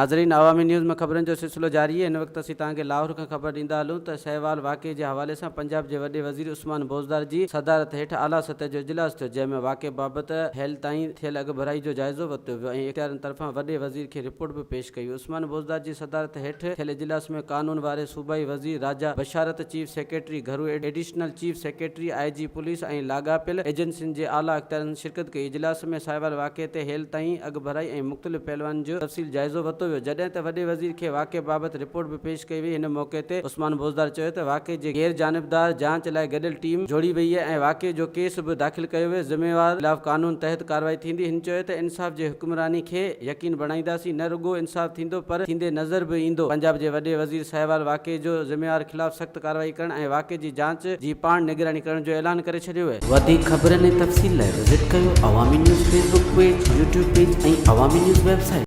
ناظرين عوامي نيوز ۾ خبرن جو سلسلو جاري آهي هن وقت اسين توهان کي لاهور کان خبر ڏيندا هلون ته سهوال واقعي جي حوالي سان پنجاب جي وڏي وزير عثمان بوزدار جي صدارت هيٺ اعليٰ سطح جو اجلاس ٿيو جنهن ۾ واقعي بابت هيل تائين ٿيل اڳڀرائي جو جائزو ورتو ويو ۽ اختيارين طرفان وڏي وزير کي رپورٽ به پيش ڪئي وئي عثمان بوزدار جي صدارت هيٺ ٿيل اجلاس ۾ قانون واري صوبائي وزير راجا بشارت، چيف سيڪريٽري گهرو، additional chief secretary, I G police ۽ لاڳاپيل ايجنسين جي اعليٰ اختيارين شرڪت ڪئي. اجلاس ۾ ساهيوال واقعي تي هيل تائين اڳڀرائي ۽ مختلف پهلوئن جو تفصيل جائزو ورتو ويو، جڏهن ته وڏي وزير کي واقعي بابت رپورٽ به پيش ڪئي وئي. هن موقعي تي عثمان بوزدار چيو ته واقعي جي غير جانبدار جاچ لاء گڏيل ٽيم جوڙي وئي ۽ واقعي جو ڪيس به داخل ڪيو ويو، ذميوار خلاف قانون تحت ڪارروائي ٿيندي. هن چيو ته انصاف جي حڪمراني کي يقين بڻائينداسين، نه رڳو انصاف ٿيندو پر ٿيندي نظر به ايندو. پنجاب جي وڏي وزير ساهيوال واقعي جو ذميوار خلاف سخت ڪارروائي ڪرڻ ۽ واقعي جي جاچ جي پاڻ نگراني ڪرڻ جو اعلان ڪري ڇڏيو. وڌيڪ خبرن ۽ تفصيل لاء وزٽ ڪيو Awami news Facebook page, YouTube page ۽ Awami news website.